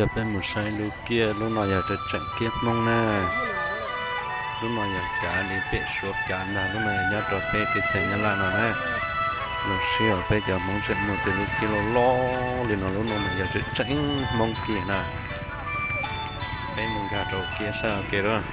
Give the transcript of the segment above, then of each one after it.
Coj peb mus saib lub kiab, lub no yog tseem tseem kiab Hmoob na. Lub no yog kav li pem Suav kav ntag, lub no yog nyob rau peb teb chaws Nyab Laj no na. Zoo siab uas peb cov Hmoob tseem muaj tej lub kiab loj loj li no, lub no mas yog tseem tseem Hmoob kiag na. Peb mus nkag rau kiab saib ua ke lawm.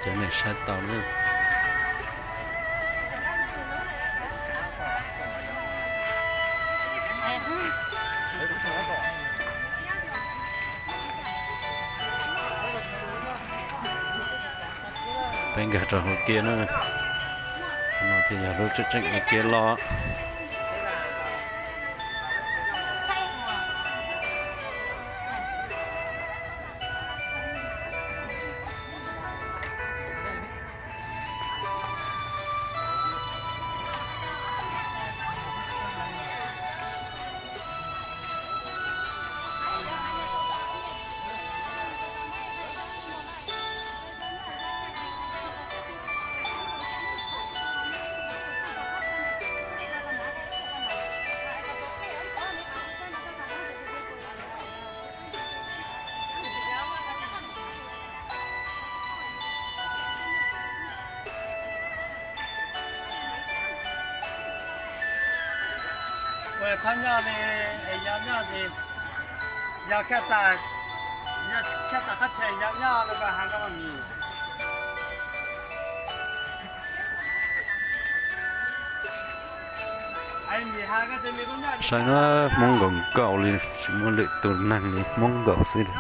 Cov niam saib tau na. Peb nkag rau hauv kiab na. No thiaj yog lub tseem tseem kiab loj. Ua thab nyoj li es yog nyoj ces yog khaj txam, khaj txam qab tshem yog nyoj los koj has koj mas mis. Saib na, Hmoob nkaus nkaus li, tsis muaj lwm tus neeg li, Hmoob nkaus xwb li.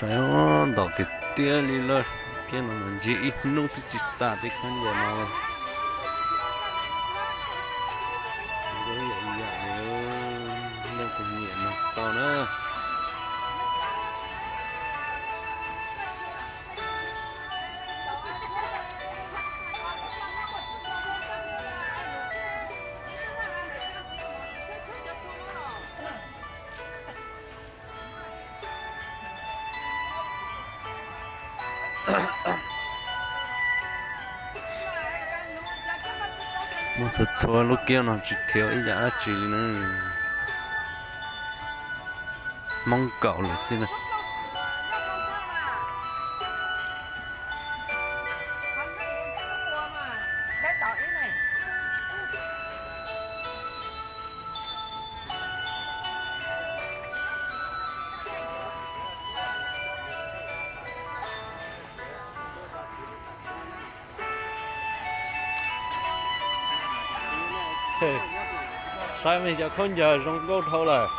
Ntaus tiag tiag li lawm, kiag no mas ncig ib hnub twb tsis tas tej khaub ncaws no. Zoo yam yam li, leej twg nyiam no tau na. Muaj txhua txhua lub kiab no tsis khiav ib yam dab tsi li na. Hmoob kaum lawm xwb na. Saib me cov khaub ncaws zoo nkauj dhau lawm.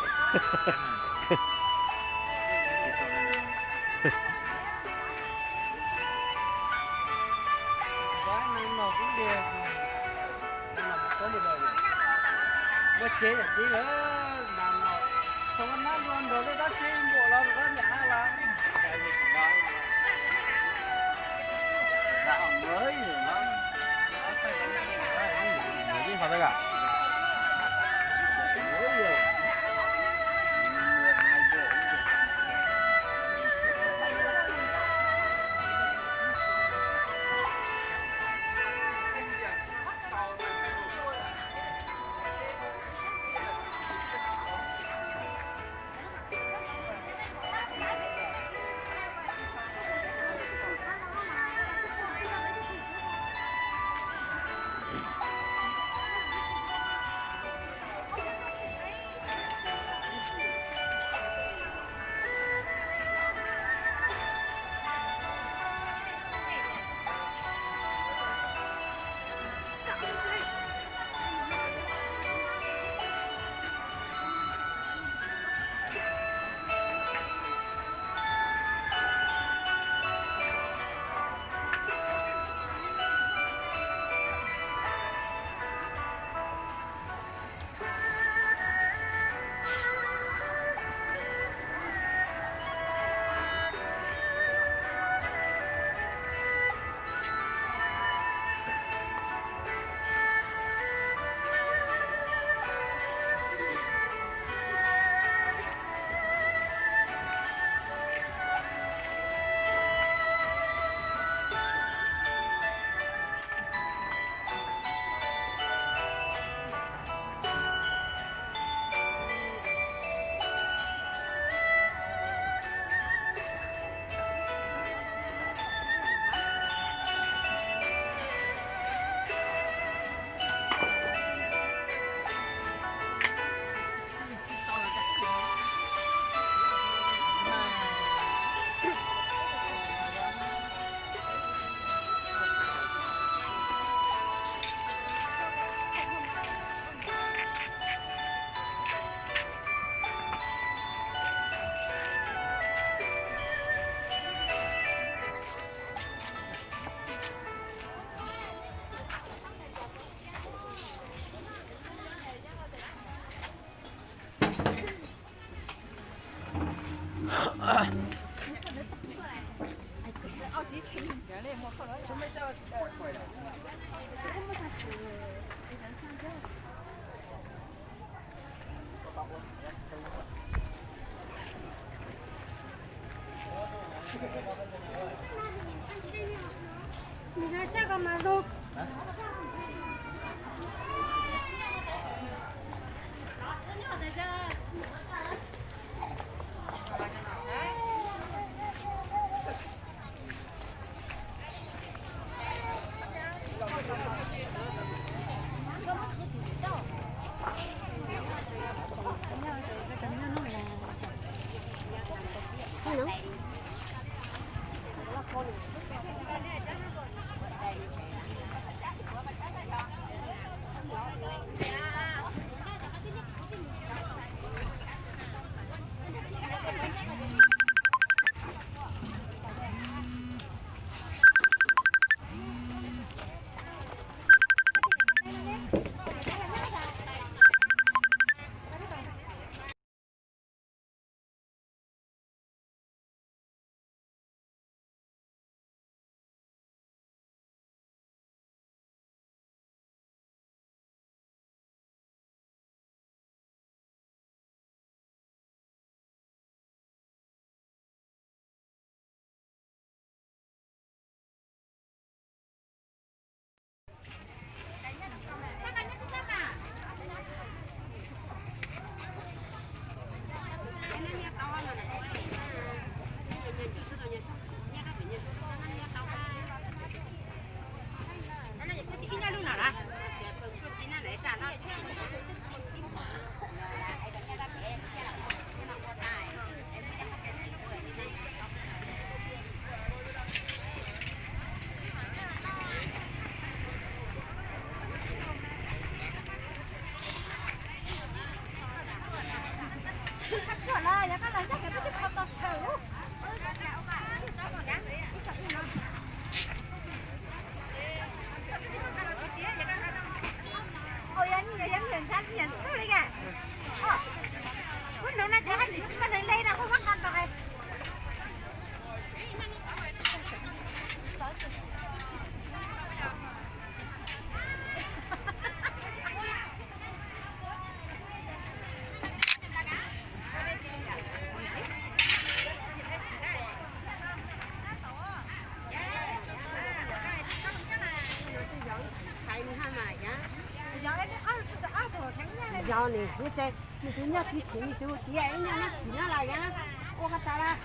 Tau ni, nws tus nyuj tsis chim, nws tus tias ib nyuag nab txim no las yog ua ko tas las.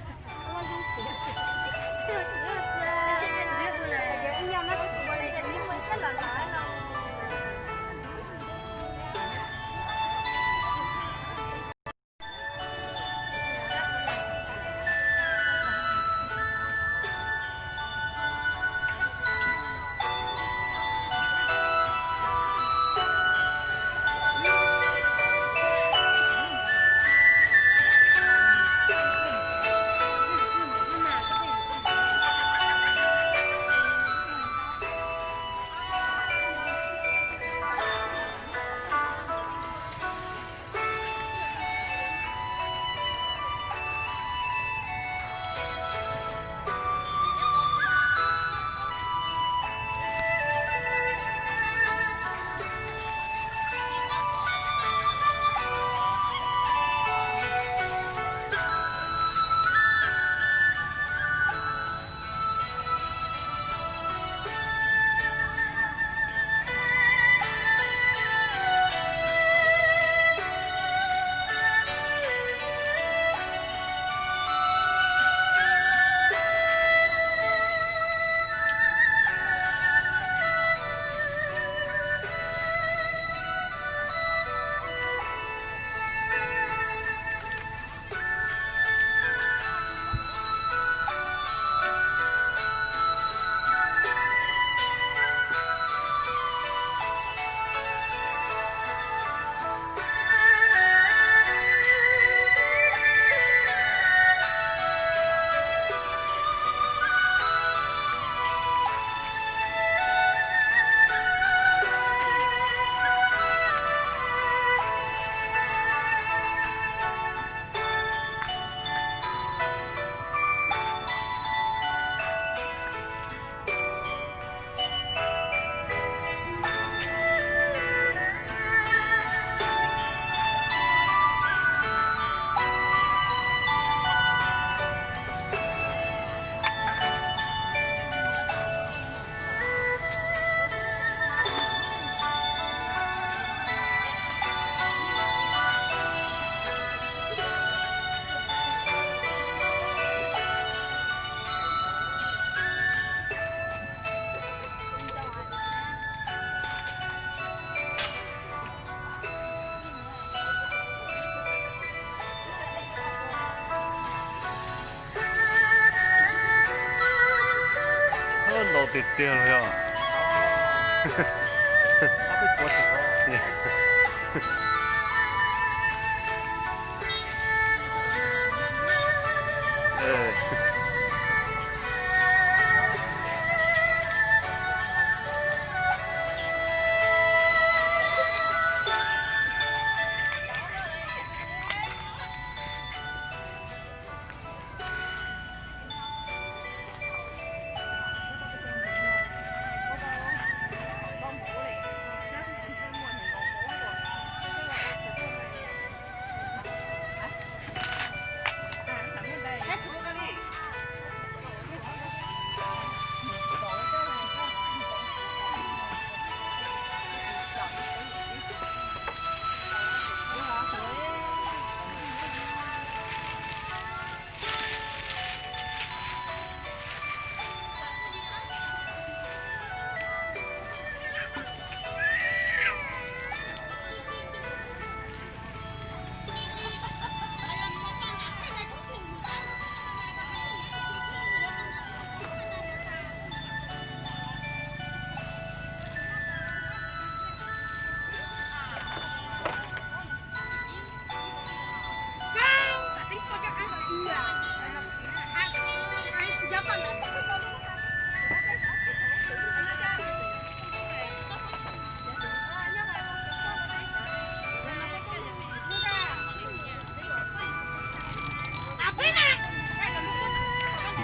Ntau tiag tiag los yog.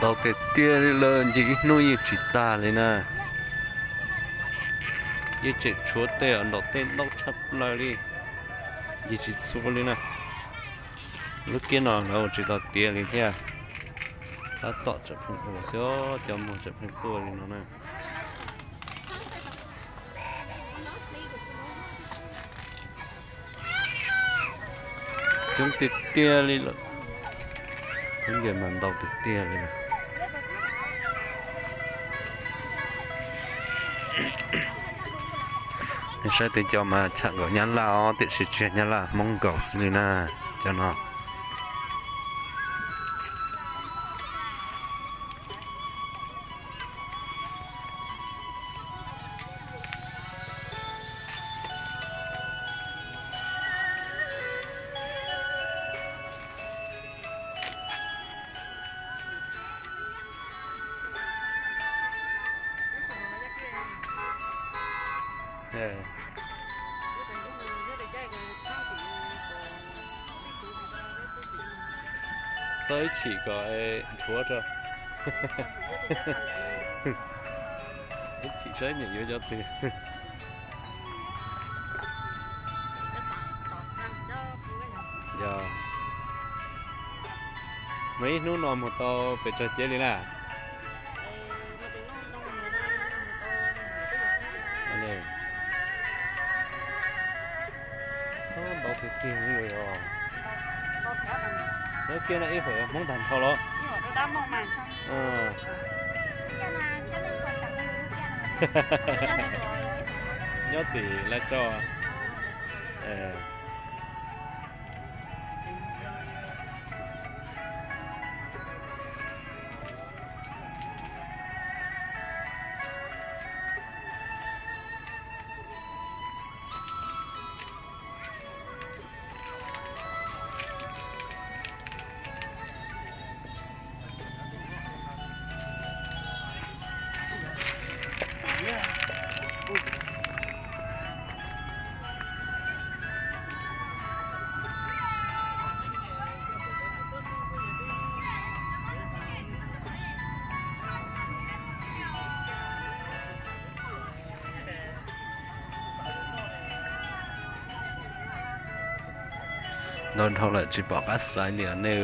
Ntau tiag tiag li lawm, nce ib hnub yeej tsis tag li na. Yeej tseem tshuav tej ntaus tej ntaub tshaj plaws li, nce tsis txhua li na. Lub kiab no lawv ua tsis tau tiav li thiab. Tab tom tseem pheej ua xwb, cov muag tseem pheej tuaj li no na. Coob tiag tiag li lawm. Khaub ncaws mas ntau tiag tiag li lawm. Nej saib tej cov mas cham nkaus Nyab Laj os, tiam sis tsis yog Nyab Laj, Hmoob nkaus xwb li na, cov no. Txhob ib chim kom nthuav tso. Ib chim saib nyiam yuav cov twg. Yog, muaj ib hnub no mus tau pes tsawg cev li na? Ntau tiag tiag li os. Lub kiab no ib huam Hmoob tag nrho los? Nyob tim Lai Tso. Ntau dhau lawm tsis pom qab xaiv li os nej.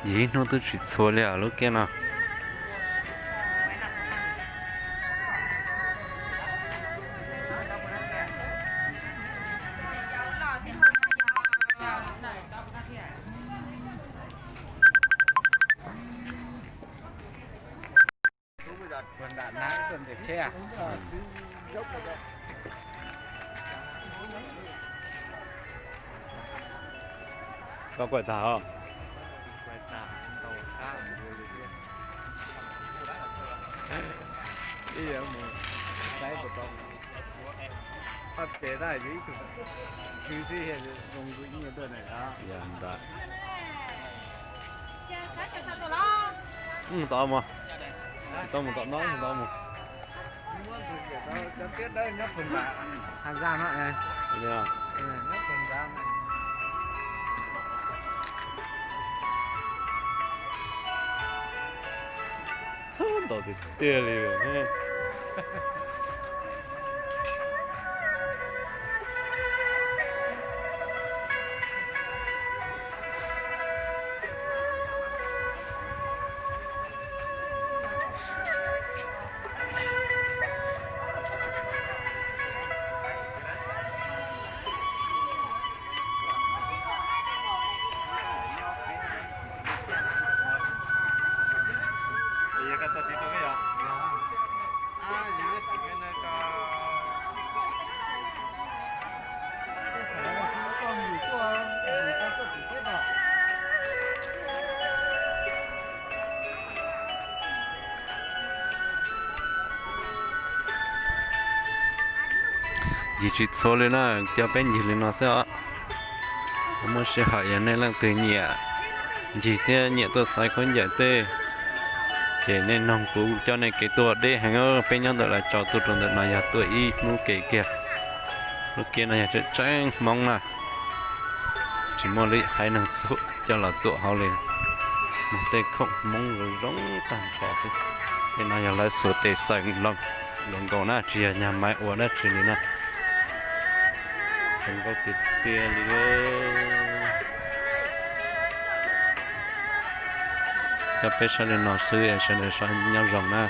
Yim ib hnub twb tsis txhua li os lub kiab no. Koj kuaj tag os. Ib yuav mus saib puas tau. Ob pem tab ib tug khwv xwb zoo nkaus ib nyuag tuaj na. Yog ntawd. Mus tom mus. Tau mus tom no, mus tom mus. Cov tiab dawb nyob pug nrad, Has Zaj no. Nyob pug nrad. Ntau tiag tiag li. Ncig tsis txhua li na, coj peb ncig li no xwb os. Muaj sij hawm yog nej leej twg nyiam ncig thiab nyiam tuaj xaiv khaub ncaws tej, ces nej noog kuv coj nej kev tuaj deb heev. Peb nyob ntawm Lav Tsau tuaj rau ntawm no yog tuaj ib hnub kev kiag. Lub kev no yog tseem tseeb Hmoob na, tsis muaj li haiv neeg txhuam coj los txuam hauv li. Muaj tej khoom Hmoob zoo zoo tag nrho xwb. Tej no yog lawv xuas tes xaws nkaus na, tsis yog nyag maiv ua dab tsi li na. Zoo nkauj tiag tiag li. Coj peb saib li no xwb, sawv daws nyob zoo na.